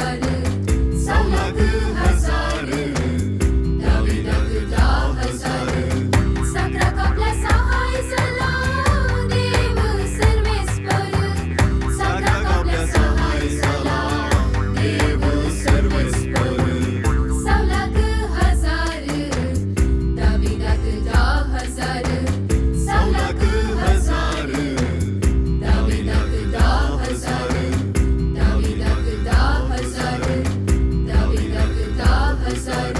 हजार, सवलाक हजार, दाविदाक 10,000. साकराक आपल्या सहाय जाला देव सर्वेस्पर, साकराक आपल्या सहाय जाला देव सर्वेस्पर. सवलाक हजार, दाविदाक 10,000, सवलाक हजार, दाविदाक 10,000, दाविदाक 10,000, दाविदाक 10,000.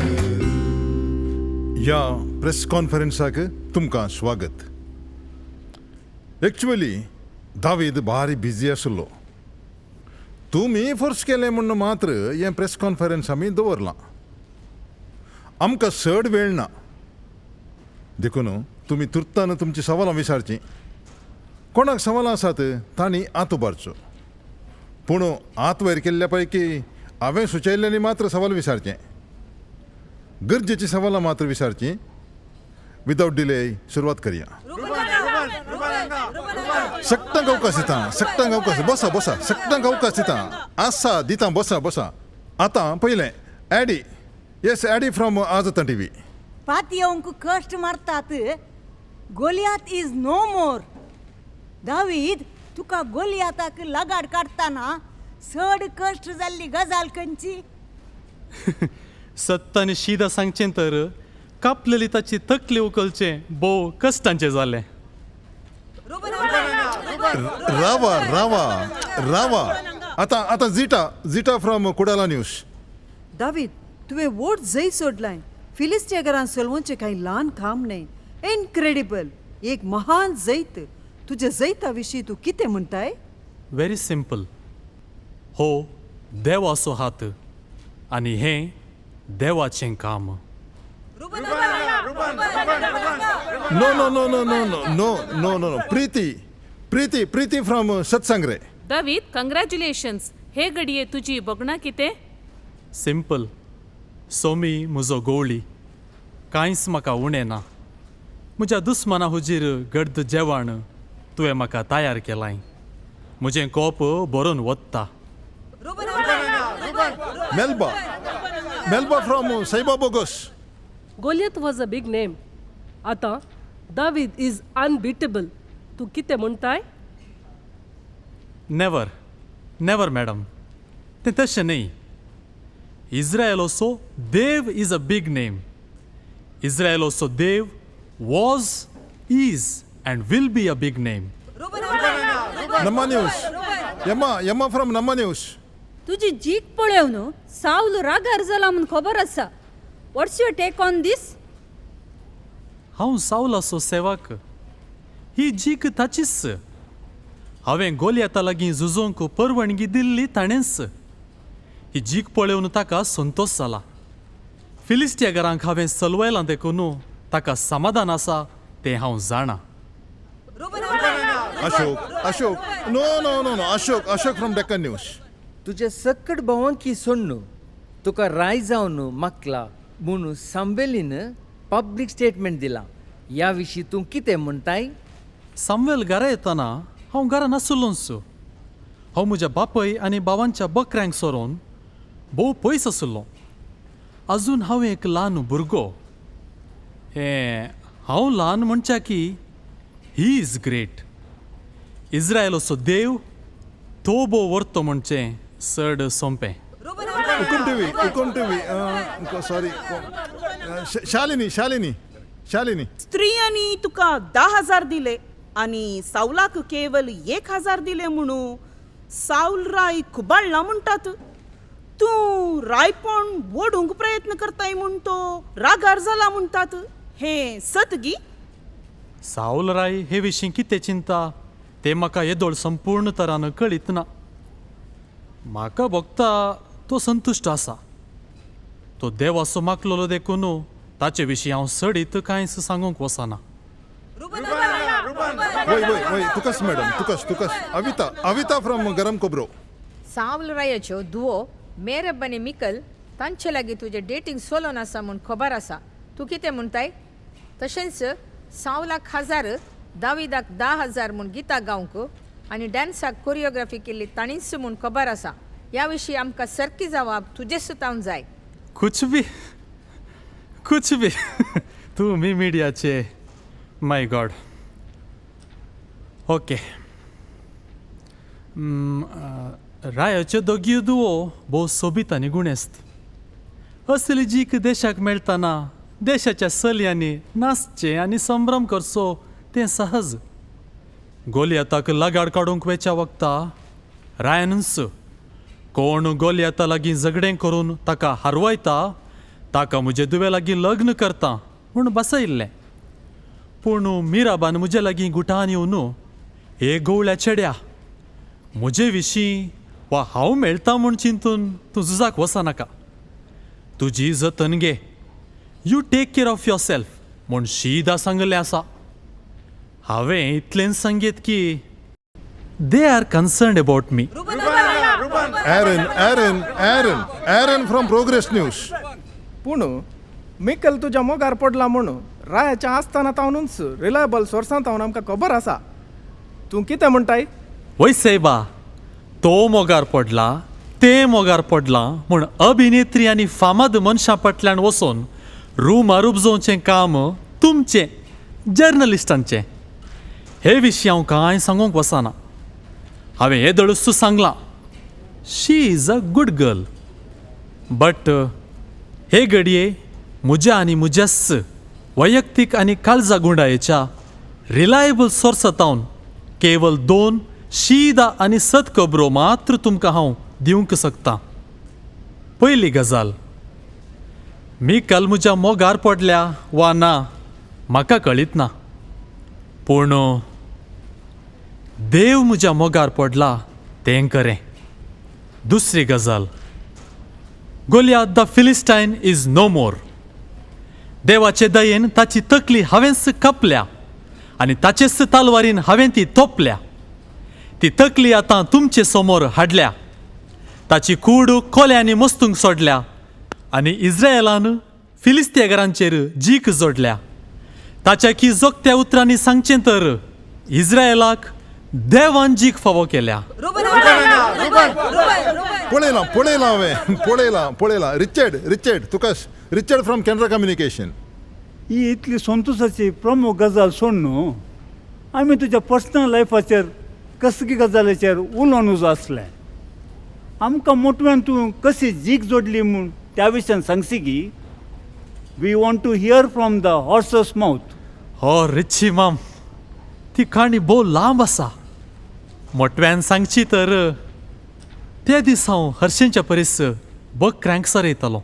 ह्या प्रेस कॉन्फरन्साक तुमकां स्वागत. एक्चुअली दावीद भारी बिजी आशिल्लो. तुमी फोर्स केलें म्हूण मात्र हें प्रेस कॉन्फरन्स आमी दवरलां. आमकां चड वेळ ना, देखून तुमी तुर्तान तुमची सवालां विचारचीं. कोणाक सवालां आसात तांणी हात उबारचो, पूण हात वयर केल्ल्या पैकी हांवें सुचयल्ल्यांनी मात्र सवाल विचारचें. गरजेची सवालां मात्र विचारचीं. विदाउट डिले सुरवात करया. सगळ्यांक अवकाश दिता, सगळ्यांक अवकाश. बसा, बसा, सगळ्यांक अवकाश दिता. आसा, दिता, बसा, बसा. आतां पयलें ॲडी. येस, ॲडी फ्रॉम आज आतां टीव्ही. पातयेवंक कश्ट मारतात. Goliath is no more. David, तुका गोलियाताक लगाड काडटना चड कश्ट जाल्ली गजाल खंयची? सत्त आनी शीदा सांगचें तर कापलेली ताची तकली उखलचें भोव कश्टांचें जालें. रावा, रावा, रावा. आतां आतां झिटा, झिटा फ्रॉम कुडाला न्यूज. दावीद, तुवें व्हड जैत सोडलाय. फिलिस्टिया घरान चलोवचें कांय ल्हान काम न्हय. इनक्रेडिबल, एक महान जैत. तुज्या जैता विशीं तूं कितें म्हणटाय? Very simple. हो देवाचो हात आनी हें देवाचें काम. No, no, no, no, no, no, no, no, no, no. Preeti, Preeti, Preeti from सत्संग रे. दावीद, कंग्रॅच्युलेशन्स. हे घडये तुजी भोगणां कितें? सिंपल. सोमी म्हजो गोवळी. कांयच म्हाका उणें ना. म्हज्या दुस्माना हुजीर गर्द जेवण तुवें म्हाका तयार केलाय. म्हजें कोप भरून वत्ता. मेल्बा, मेल्बा फ्रॉम साईबा bogus. Goliath was a big name. आतां David is unbeatable. तूं कितें म्हणटाय? नेवर, नेवर मॅडम, तें तशें न्हय. इस्रायलाचो देव is a big name. इस्रायलाचो Dev was, is and will be a big name. Namma news, Yamma, Yamma from Namma news. तुजी जीक पळोवन सावल रागार जाला म्हूण खबर आसा. What's your take on this? हांव सावलाचो सेवक. ही जीक ताचीच. हांवें गोलयाता लागीं झुजोंक परवणगी दिल्ली ताणेंच. ही जीक पळोवन ताका संतोश जाला. फिलिस्टिया घरांक हांवें सलवयलां देखून ताका समाधान आसा तें हांव जाणा. Ashok, Ashok, no, no, no, no. Ashok, Ashok from Deccan news. तुजे सकट भोंवकी सोडून तुका राय जावन मागला म्हूण सांबेलीन पब्लीक स्टेटमेंट दिलां. ह्या विशीं तूं कितें म्हणटाय? सामवेल घरा येतना हांव घरा नासलोंच. हांव म्हज्या बापय आनी भावांच्या बकऱ्यांक सोरोवन भोव पयस आसलो. अजून हांव एक ल्हान भुरगो. हें हांव ल्हान म्हणच्या की he is great. इस्रायलाचो देव तो भोव व्हरतो म्हणचें चड सोंपें. हुकुम टीव्ही, हुकुम टीव्ही, सॉरी, शालिनी, शालिनी, शालिनी. स्त्रियांनी तुका 10,000 दिले आनी सावलाक केवल 1000 दिले म्हणू सावल राय खुबाळ्ळा म्हणटात. तूं रायपण वोडूंक प्रयत्न करताय म्हूण तो रागार जाला म्हणटात. हें सत गी? सावल राय हे विशीं कितें चिंता तें म्हाका येदोळ संपूर्ण तरान कळीत ना. म्हाका भोगता तो संतुश्ट आसा. तो देवाचो मागलोलो देखून ताचे विशीं हांव चडीत कांयच सांगूंक वचना. वय, वय, वय, तुकाच मॅडम, तुकाच, तुकाच. अविता, अविता फ्रॉम गरम कोबरो. सावल रायाच्यो धुवो मेरब आनी मिकल तांचे लागीं तुजें डेटींग सोलोन आसा म्हूण खबर आसा. तूं कितें म्हणटाय? तशेंच सावलाक हजार, दाविदाक 10,000 म्हूण गितां गावंक आनी डॅन्साक कोरियोग्राफी केल्ली ताणीच म्हूण खबर आसा. ह्या विशीं आमकां सारकी जवाब तुजेच तावन जाय. कुछ भी, कुछ भी. तुमी मिडियाचे, माय गॉड. ओके, रायाच्यो दोगीय दुवो भोव सोबीत आनी गुणेस्त. असली जीक देशाक मेळटना देशाच्या चलयांनी नाचचें आनी संभ्रम करचो तें सहज. गोलयाताक लगाड काडूंक वेच्या वखता रायानूच कोण गोलयाता लागीं झगडें करून ताका हारवयता ताका म्हजे दुवे लागीं लग्न करता म्हूण बसयल्लें. पूण मिराबान म्हजे लागीं गुटान येवन, हे गवळ्या चेड्या, म्हजे विशीं वा हांव मेळटा म्हूण चिंतून तूं झुजाक वचनाका, तुजी जतन घे, you take care of yourself म्हूण शीदा सांगलें आसा. हांवें इतलेंच सांगीत की they are concerned about me. Aaron, Aaron, Aaron, Aaron from Progress News. पूण मिकल तुज्या मोगार पडला म्हूण रायाच्या आस्थाना तावनूच रिलायबल सोर्सान तावन आमकां खबर आसा. तूं कितें म्हणटाय? वय सायबा, तो मोगार पडला तें मोगार पडलां म्हूण अभिनेत्री आनी फामाद मनशां फाटल्यान वचून रुमार उपजोवचें काम तुमचें, जर्नलिस्टांचें. हे विशीं हांव कांय सांगूंक वचना. हांवें येदोळूच सांगलां, she is a good girl, but हे घडये म्हज्या आनी म्हज्याच वैयक्तीक आनी काळजा गुंडायेच्या रिलायबल सोर्सांतावन केवल दोन शीदा आनी सत खबरो मात्र तुमकां हांव दिवंक शकता. पयली गजाल, मिकल म्हज्या मोगार पडल्या वा ना म्हाका कळीत ना, पूण देव म्हज्या मोगार पडला तें खरें. दुसरी गजाल, Goliath the Philistine is no more. देवाचे दयेन ताची तकली हांवेंच कापल्या आनी ताचेच तालवारीन हांवें ती तोपल्या. ती तकली आतां तुमचे समोर हाडल्या. ताची कूड कोल्यांनी मस्तूंक सोडल्या आनी इस्रायलान फिलिस्तीघरांचेर जीक जोडल्या. ताच्या की जोगत्या उतरांनी सांगचें तर इस्रायलाक देवान जीक फावो केल्या. पळयलां पळयलां हांवें, पळयलां पळयलां. रिचर्ड, रिचर्ड, तुका रिचर्ड फ्रॉम कॅनरा कम्युनिकेशन. ही इतली संतोशाची प्रमुख गजाल सोडून आमी तुज्या पर्सनल लायफाचेर कसली गजालीचेर उलोवन उजो आसलें. आमकां मोटव्यान तूं कशी जीक जोडली म्हूण त्या विशयान सांगशी की? We want to hear from the horse's mouth. हो रिची माम, ती काणी भोव लांब आसा. मोटव्यान सांगची तर त्या दीस हांव हर्शींच्या परीस बकऱ्यांक सरयतालो.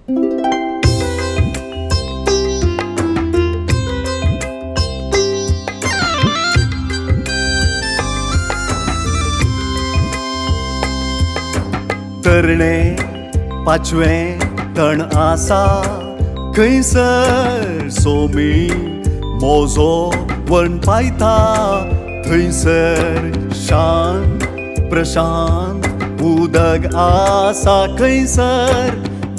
तरणे पाचवें तण आसा खंयसर सोमी मोजो वण पायता, थंयसर शांत प्रशांत उदक आसा, खंयसर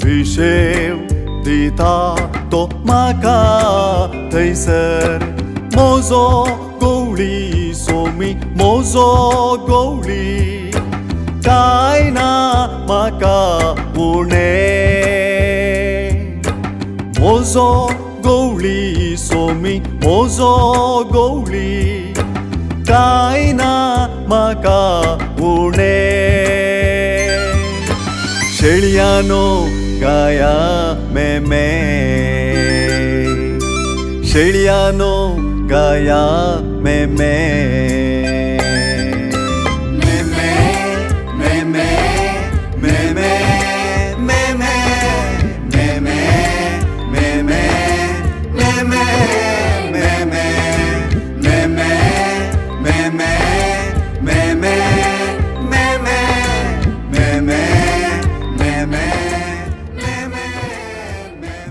विशेव दिता तो म्हाका, थंयसर मोजो गवळी सोमी मोजो गवळी, काय ना म्हाका उणें. मोजो गवळी सोमी मोजो गवळी, काय ना म्हाका उणें. शेळयानो गाया मेमे, शेळयानो गाया मेमे,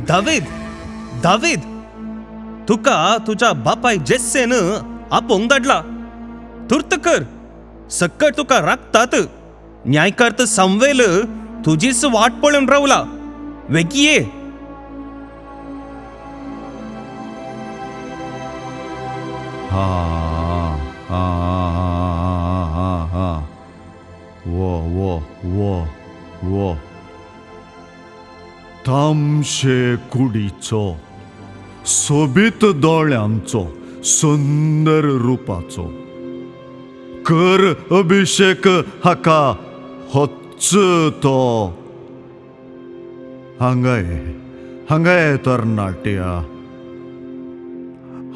दावीद, दावीद, तुका तुज्या बापाय जेस्सेन आपोवंक धाडला. तुर्त कर, सक्कड तुका राखतात. न्यायकर्त सामुएल तुजीच वाट पळोवन रावला. वेगीं ये. हा हा हा हा हा वो वो वो वो तामशे कुडीचो, सोबीत दोळ्यांचो, सुंदर रुपाचो. कर अभिषेक हाका होच तो. हांगा ये, हांगा ये तरणाट्या,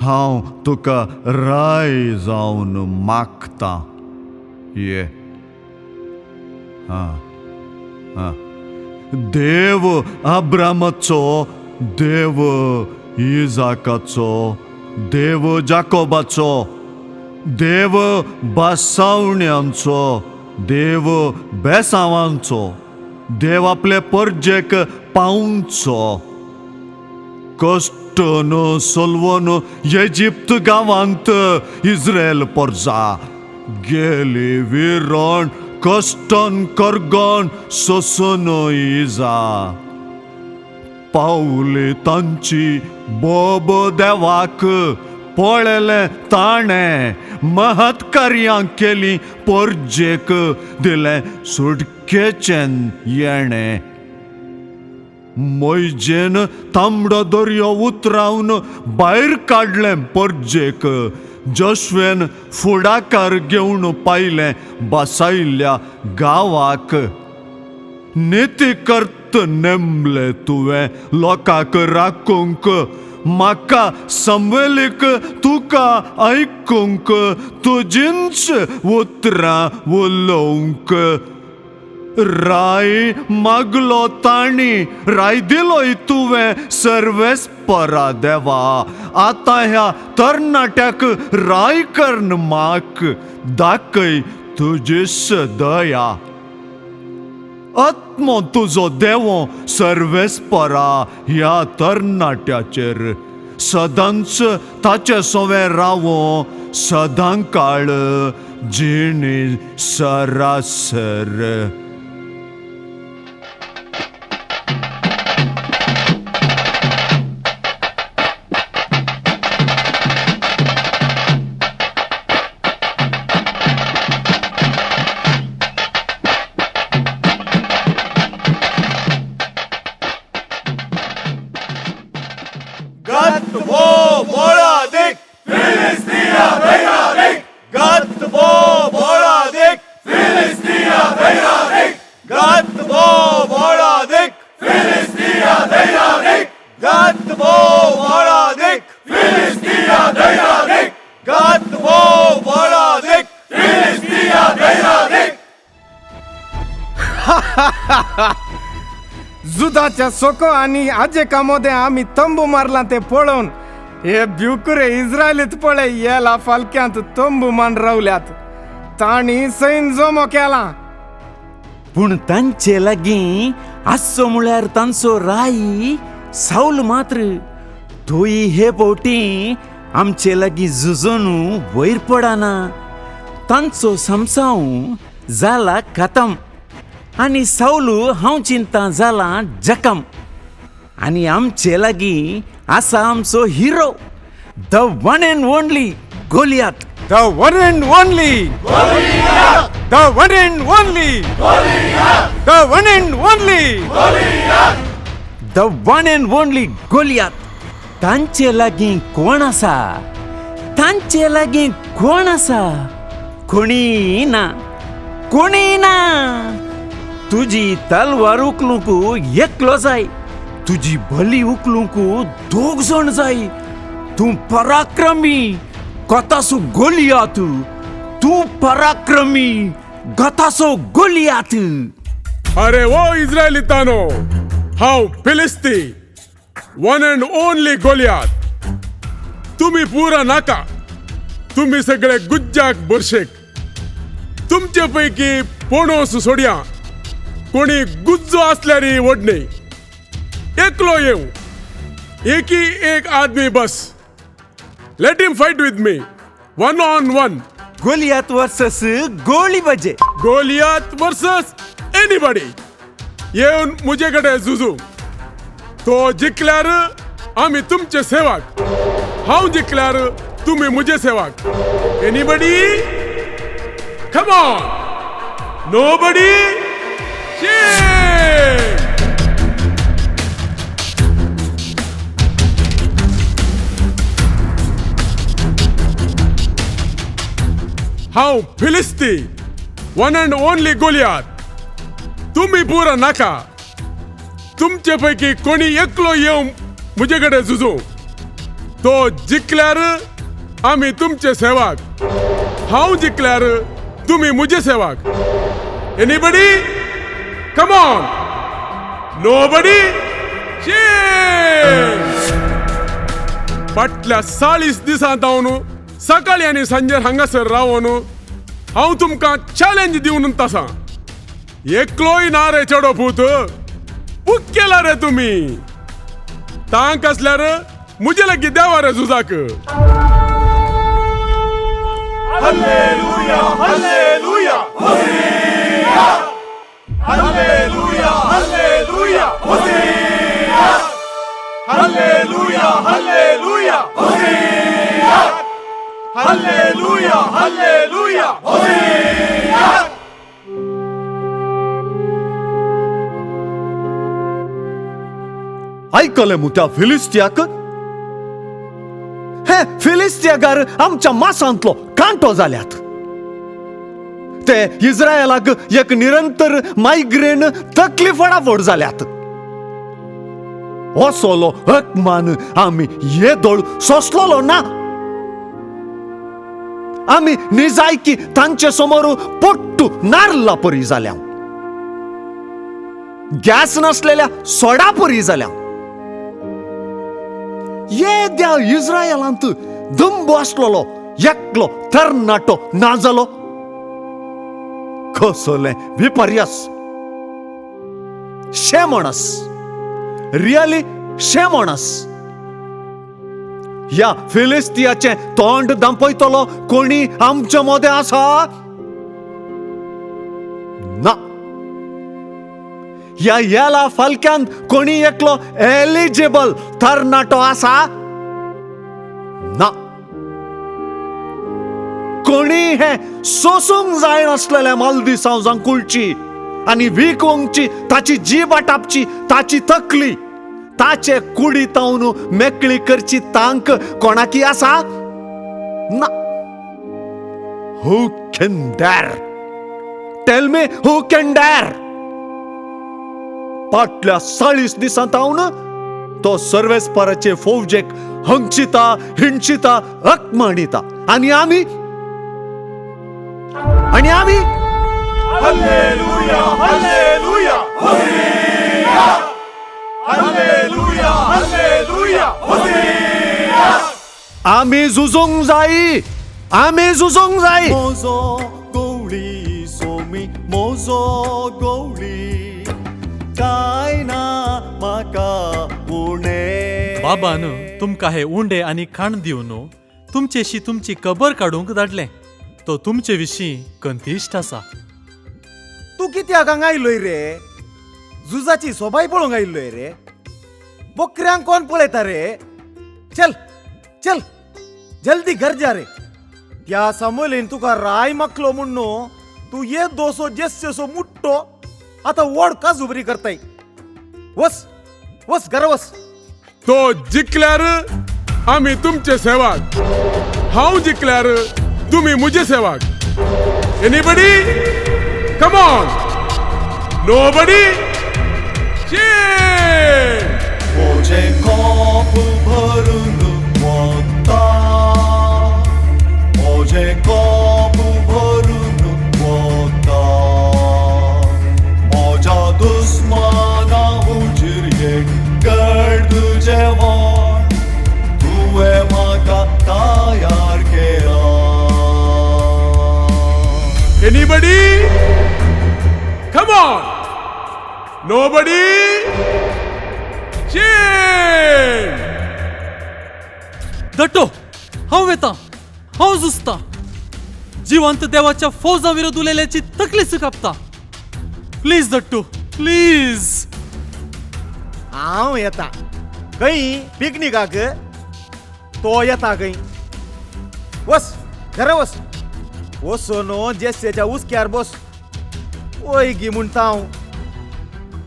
हांव तुका राय जावन मागतां. ये आं आं. देव आब्रामाचो, देव इजाकाचो, देव जाकोबाचो, देव बासावण्यांचो, देव बेसावांचो, देव आपले परजेक पावंचो. कश्टन सोलवन इजिप्त गांवांत इस्रायल परजा गेली विरण, कश्टन करगण सोसून इजा. पावली तांची बोब देवाक, पळयलें ताणें महत्कार्यां केली, परजेक दिलें सुटकेचें येणें. मोयजेन तांबडो दर्यो उतरावन भायर काडलें परजेक. जशवेन फुडाकार घेवन पायलें बसायल्ल्या गांवाक. निती करत नेमले तुवें लोकांक राखूंक, म्हाका समवेलीक तुका आयकूंक, तुजींच उतरां उलोवंक. राय मागलो तांणी, राय दिलोय तुवें सर्वेस्परा देवा. आतां ह्या तरणाट्याक राय कर्ण म्हाक दाखय तुजीच दया. आत्मो तुजो देवो सर्वेस्परा ह्या तरणाट्याचेर, सदांच ताचे सोवे रावो सदां काळ जिणी सरासर. जुदाच्या सोको आनी आजेका मोदें आमी तंबू मारला ते पळोवन हे भिवकुरे इस्रायलीत पळय येला फालक्यांत तंबू मान रावल्यात. तांणी सैन जमो केला. पूण तांचे लागीं आसचो म्हळ्यार तांचो राय सावल मात्र तोय हे फावटी आमचे लागीं झुजून वयर पडना. तांचो समसांव जाला खतम आनी सावलू हांव चिंता जाला जखम. आनी आमचे लागीं आसा आमचो hero, the one and only Goliath. The one and only Goliath. The one and only Goliath. The one and only Goliath. The one and only Goliath. तांचे लागीं कोण आसा? तांचे लागीं कोण आसा? कोणी ना, कोणी ना. तुजी तलवार उखलूंक एकलो जाय, तुजी बली उखलूंक दोग जाण जाय. तूं पराक्रमी गतासो गोलियात, तूं पराक्रमी गतासो गोलियात. अरे ओ इस्रायलितानो, हांव फिलिस्ती, वन अँड ओनली गोलियात. तुमी पुरा नाका, तुमी सगळे गुज्जाक बरशेक. तुमचे पैकी पणोस सोडया, कोणी गुज्जो असल्यार वडणे. एकलो येऊ, एकी एक आदमी बस. Let him fight with me, one on one. Goliath versus गोळी बजे. Goliath versus anybody. येवन मुझे कडे झुजू. तो जिखल्यार आमी तुमचे सेवाक, हांव जिखल्यार तुमी मुझे सेवाक. Anybody? Come on. Nobody? Shame! हांव फिलिस्ती, वन अँड ओनली गोलियात. तुमी पुरो नाका, तुमचे पैकी कोणी एकलो येवन म्हजे कडेन झुजूं. तो जिखल्यार आमी तुमचे सेवाक, हांव जिखल्यार तुमी म्हजे सेवाक. Anybody? Come on. Nobody? फाटल्या 40 दिसां जावन सकाळी आनी सांजेर हांगासर रावन हांव तुमकां चॅलेंज दिवन आसा. एकलोय ना रे चेडो पूत, बूक केला रे तुमी. तांक आसल्यार म्हजे लागीं देवा रे झुजाक. Hallelujah, hallelujah, hallelujah, hallelujah, hallelujah, hallelujah, hallelujah, hallelujah. आयकलें मु त्या फिलिस्तियाक? हे फिलिस्तियागार आमच्या मासांतलो कांटो जाल्यात. ते इस्रायलाक एक निरंतर मायग्रेन तकली फडाफड जाल्यात. असलो हकमान आमी येदोळ सोंसलोलो ना. आमी निजायकी तांचे समोर पोट्टू नारला परी जाल्या, गॅस नासलेल्या सोडा परी जाल्या. येद्या इस्रायलांत दंबो आसलेलो एकलो तरणाटो ना जालो. कसलें विपर्यास! Shame on us, really shame on us. ह्या फिलिस्तियाचें तोंड दांपयतलो कोणी आमच्या मदें आसा? ना. ह्या येला फालक्यांत कोणी एकलो एलिजिबल तरणाटो आसा? ना. कोणी हे सोसूंक जायनासलेल्या मालदिसांव जांकुळची आनी विकोंगची, ताची जीब आटापची, ताची तकली ताचे कुडी तावन मेकळी करची तांक कोणाकी आसा? ना. Who can dare? Tell me who can dare? फाटल्या 40 दिसां तावन तो सर्वेस्पराचे फौजेक हंगचिता, हिंडचिता, अकमाणिता. आनी आमी आनी आमी hallelujah, hallelujah, hallelujah, hallelujah. आमी झुजूंक जाय, आमी झुजूंक जाय. मोजो गवळी सोमी, मोजो गवळी, काय ना म्हाका उणें. बाबान तुमकां हे उंडे आनी खाण दिवन तुमचेशी तुमची खबर काडूंक धाडलें. तो तुमचे विशीं कंतिश्ट आसा. तूं कित्याक हांगा आयलोय रे? झुजाची सोबाय पळोवंक आयिल्लोय रे? बकऱ्यांक कोण पळयता रे? चल चल जल्दी घर जा रे. त्या सामुएलीन तुका राय माखलो म्हूण तूं येदोसो जेस्सेसो मुट्टो आतां व्हड काजुबरी करताय. वस वस घरा वस. तो जिखल्यार आमी तुमचे सेवाक, हांव जिखल्यार तुमी म्हजे सेवाक. Anybody? Come on. Nobody? म्हजें कोप भरून वता, म्हजें कोप भरून वता, म्हज्या दुस्माना हुजीर एक गड जेवण तुवें म्हाका तयार केलां. Anybody? Come on. Nobody? Shame! दट्टो, हांव वेता, हांव झुजता. जिवंत देवाच्या फौजा विरोध उलयल्याची तकली कापता. Please Dattu, please. हांव येता खंय पिकनिकाक? तो येता खंय? वस घरा वस. वचून जेस्सेच्या हुस्क्यार बस. वय म्हणटा हांव,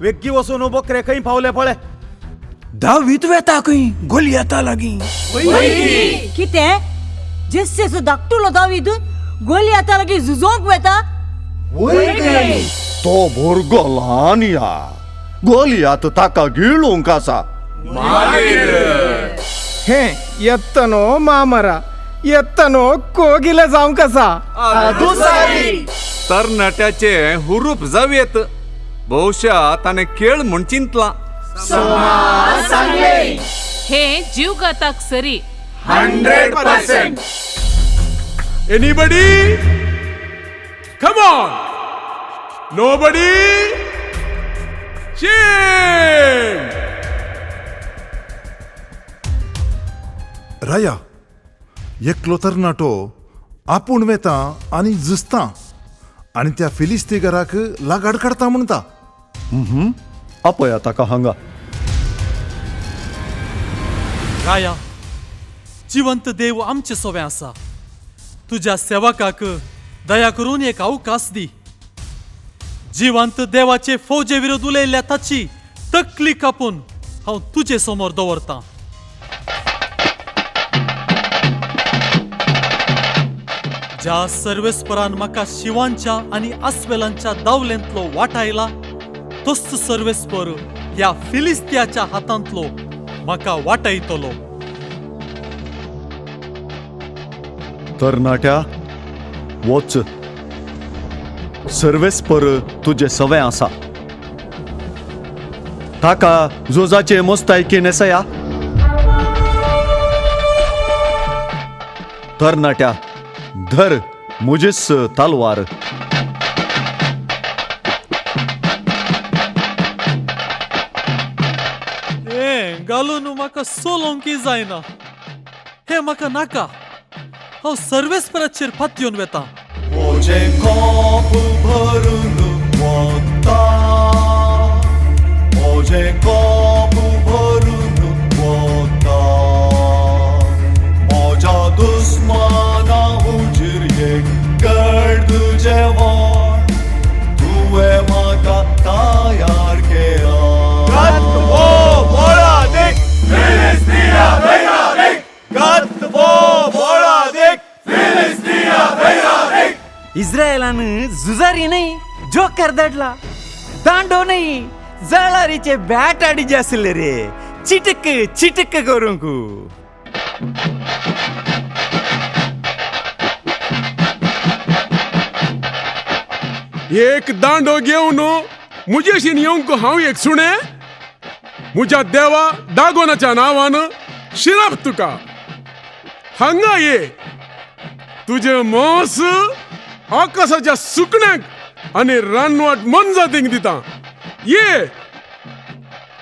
वेग्गी वचून बकरे खंय पावले पळय. दावीत वेता खंय गोलियाता लागीं. कितें? जेस्सेचो धाकटुलो दावीद गोलियाता लागीं झुजोंक वेता? तो भुरगो ल्हान या, गोलियात ताका गिळूंक आसा. हे येतनो मामरा येतनो कोगिले जावंक आसा. तरणाट्याचे हुरूप जावयेत, बहुशा ताणें खेळ म्हूण चिंतलां. हे जीवघाताक सरी. 100%. Anybody? Come on! Nobody? Shame! राया, एकलो तरणाटो आपूण वेता आनी झुजता आनी त्या फिलिस्तीगराक लागाड काडता म्हणटा. आपया ताका हांगा. राया, जिवंत देव आमचे सोवे आसा. तुज्या सेवकाक दया करून एक अवकाश दी. जिवंत देवाचे फौजे विरोध उलयल्ल्या ताची तकली कापून हांव तुजे समोर दवरतां. ज्या सर्वेस्परान म्हाका शिवांच्या आनी आस्वेलांच्या दावलेंतलो वाटायला, तोच सर्वेस्पर ह्या फिलिस्तियाच्या हातांतलो म्हाका वाटायतलो. तरणाट्या, वच, सर्वेस्पर तुजे सवे आसा. ताका झुजाचे मुस्तायकी न्हेसया. तरणाट्या, धर म्हजीच तलवार. हें घालून म्हाका सोलोंकी जायना. हें म्हाका नाका. हांव सर्वेस्पराचेर पातयेवन वेता. म्हजें कोप भरून वता, म्हजें कोप भरून वता, म्हज्या दुस्माना हुजीर एक गड जेवण तुवें म्हाका तयार केलां. इस्रायलान झुजारी न्हय जोकर धाडला, दांडो न्हय जळारीचे बॅट हाडिजे आसले रे, चिटक चिटक करूंक. एक दांडो घेवन म्हजेशीन येवंक हांव एक सुणें? म्हज्या देवा दागोनाच्या नांवान शिराप तुका. हांगा ये, तुजें मांस आकाशाच्या सुकण्याक आनी रानवट मोनजातींक दिता. ये,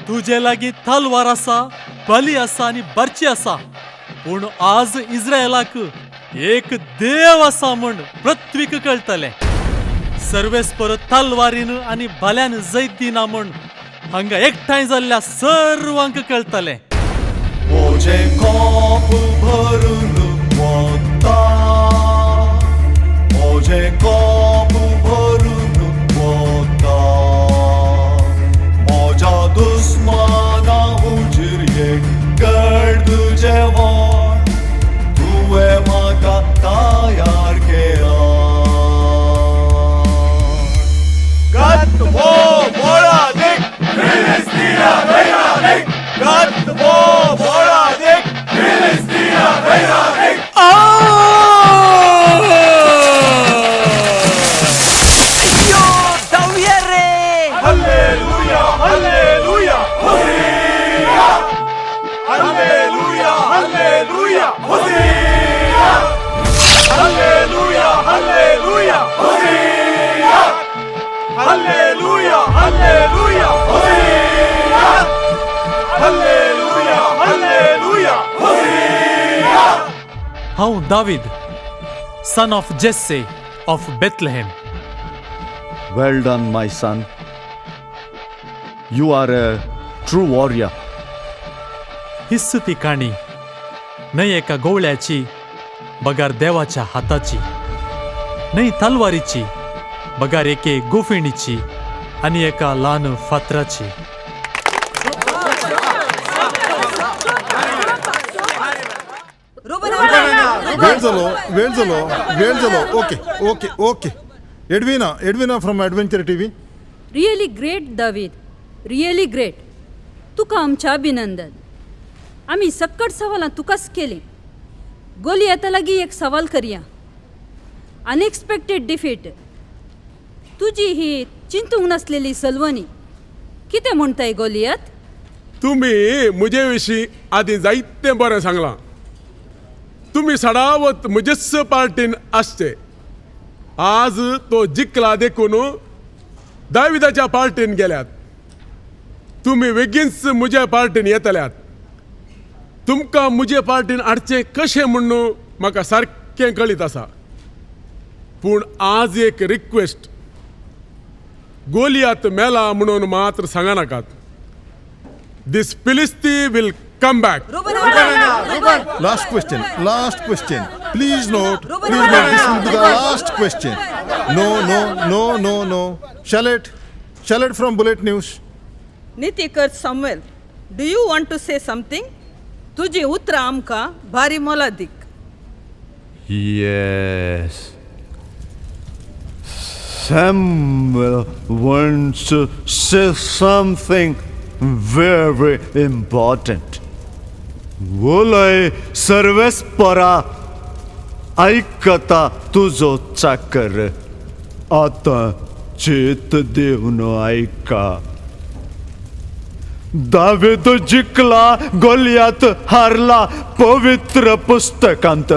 तुजे लागीं तलवार आसा, बली आसा आनी बारची आसा, पूण आज इस्रायलाक एक देव आसा म्हूण पृथ्वीक कळटलें. सर्वेस्पर तलवारीन आनी भाल्यान जैत दिना म्हूण हांगा एकठांय जाल्ल्या सर्वांक कळटलें. म्हजें कोप भरून वता, म्हजें कोप भरून वता, म्हज्या दुस्माना हुजीर एक गड जेवण तुवें म्हाका तयार केलां. हांव David, son of Jesse of Bethlehem. Well done, my son. You are a true warrior. हीच ती काणी न्हय एका गोवळ्याची बगार देवाच्या हाताची, न्हय तलवारीची बगार एके गोफिणीची आनी एका ल्हान फातराची. वेळ जालो, वेळ जालो, वेळ जालो. Okay okay okay. Edwina, Edwina from Adventure TV. Really great David, really great. तुका आमचें अभिनंदन. आमी सक्कड सवालां तुकाच केलीं. गोलियता लागीं एक सवाल करया. अनएक्सपेक्टेड डिफीट, तुजी ही चिंतूंक नासलेली सलवणी, कितें म्हणटाय गोलियत? तुमी म्हजे विशीं आदीं जायतें बरें सांगलां. तुमी सडावत म्हजेच पार्टीन आसचे. आज तो जिखला देखून दाविदाच्या पार्टीन गेल्यात. तुमी बेगीनच म्हज्या पार्टीन येतल्यात. तुमकां म्हजे पार्टीन हाडचें कशें म्हूण म्हाका सारकें कळीत आसा. पूण आज एक रिक्वेस्ट, गोलियात मेला म्हणून मात्र सांगा नाकात. This फिलिस्ती will come back. Last question, last question. Please note, please note, this will be the last question. No, no, no, no, no. Charlotte, Charlotte from Bullet News. Nitikar Samuel, do you want to say something? तुजी उतरां आमकां भारी मोलादीक. Yes. Samuel wants to say something very important. उलय सर्वेस्परा, आयकता तुजो चाकर, आतां चेत दिवन आयका. दावीद जिखला, गोलियात हारला पवित्र पुस्तकांत.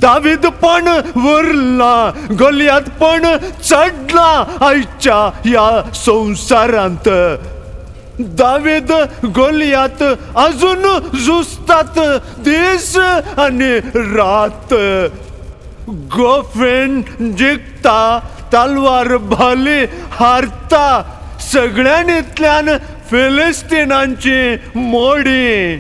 दावीद पण वरला, गोलियात पण चडला आयच्या ह्या संवसारांत. दावीद गोलियात अजून झुजतात दीस आनी रात. गोफेन जिखता, तलवार भाली हारता, सगळ्यांतल्यान फिलिस्तीनांची मोडी.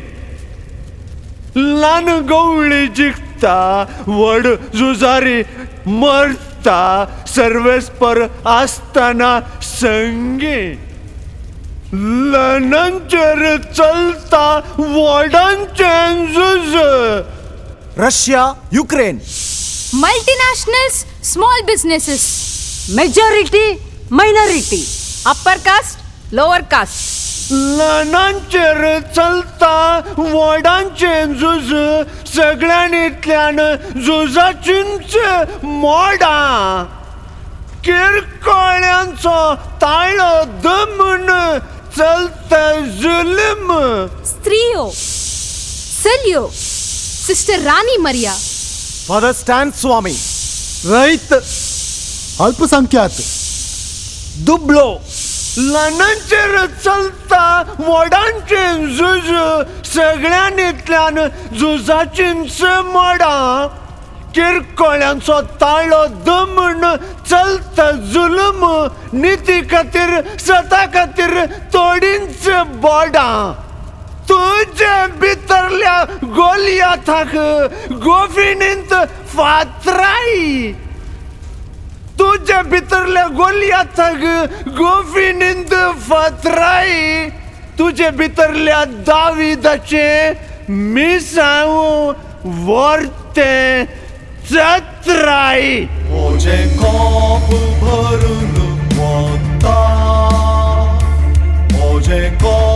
ल्हान गवळी जिखता, व्हड झुजारी मरता, सर्वेस्पर आसतना संगी. ल्हानांचेर चलता व्हडांचें झूज. Russia, Ukraine. Multinationals, small businesses. Majority, minority. Upper caste, lower caste. ल्हानांचेर चलता व्हडांचें झूज, सगळ्यांतल्यान झुजाचींच मोडां. किरकोळ्यांचो ताळो दमून चलता जुल्म. स्त्रियो, चलयो, sister Rani Maria, father Stan Swamy, रैत, अल्पसंख्याक, दुबलो. ल्हानांचेर चलता व्हडांचें झूज, सगळ्यांतल्यान झुजाचींच मोडां. किरकोळ्यांचो ताळो दमून चलता जुल्म, निती खातीर सता खातीर थोडींच बोडां. तुजे भितरल्या गोलियाथाक गोफिणींत फातराय. तुजे भितरल्या गोलियाथाक गोफिणींत फातराय. तुजे भितरल्या दाविदाचें मिसांव व्हरतें चत्राय. म्हजें कोप भरून वता, म्हजें कोप